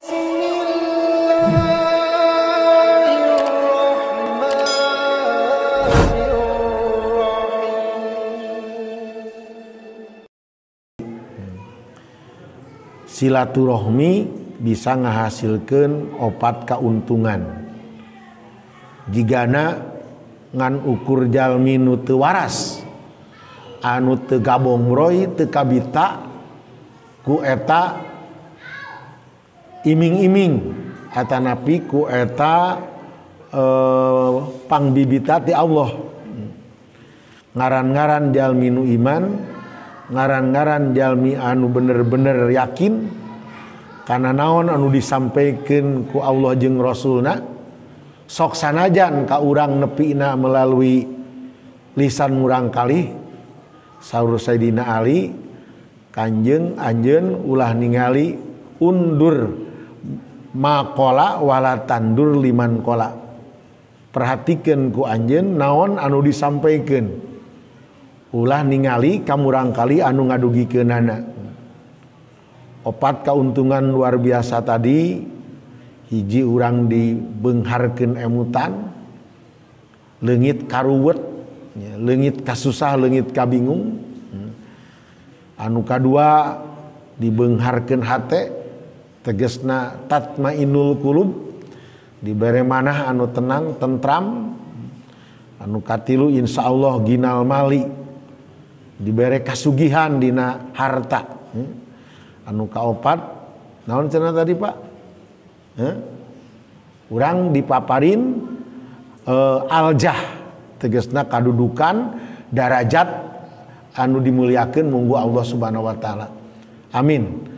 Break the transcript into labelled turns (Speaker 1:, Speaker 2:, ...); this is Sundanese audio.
Speaker 1: Silaturahmi bisa ngahasilkeun opat kauntungan. Jigana ngan ukur jalmi nu teu waras, anu teu gabongroy, teu kabita ku eta iming-iming atanapi ku eta pangbibita ti Allah. Ngaran-ngaran jalmi nu iman, ngaran-ngaran jalmi anu bener-bener yakin karena naon anu disampaikan ku Allah jeung Rasulna, sok sanajan ka urang nepina melalui lisan murang kali. Saur Sayyidina Ali, kanjeng anjeun ulah ningali undur makola wala tandur liman kola. Perhatikan ku anjeun naon anu disampaikan, ulah ningali kamurang kali anu ngadugikeunana. Opat keuntungan luar biasa tadi, hiji urang dibeungharkeun emutan, leungit karuwet, leungit kasusah, leungit kabingung. Anu kadua dibeungharkeun hate, tegesna tatmainul qulub, dibere manah anu tenang, tentram. Anu katilu insyaallah ginal mali, dibere kasugihan dina harta. Anu kaopat naon cenah tadi Pak? Urang dipaparin aljah, tegesna kadudukan darajat anu dimuliakeun munggu Allah Subhanahu wa taala. Amin.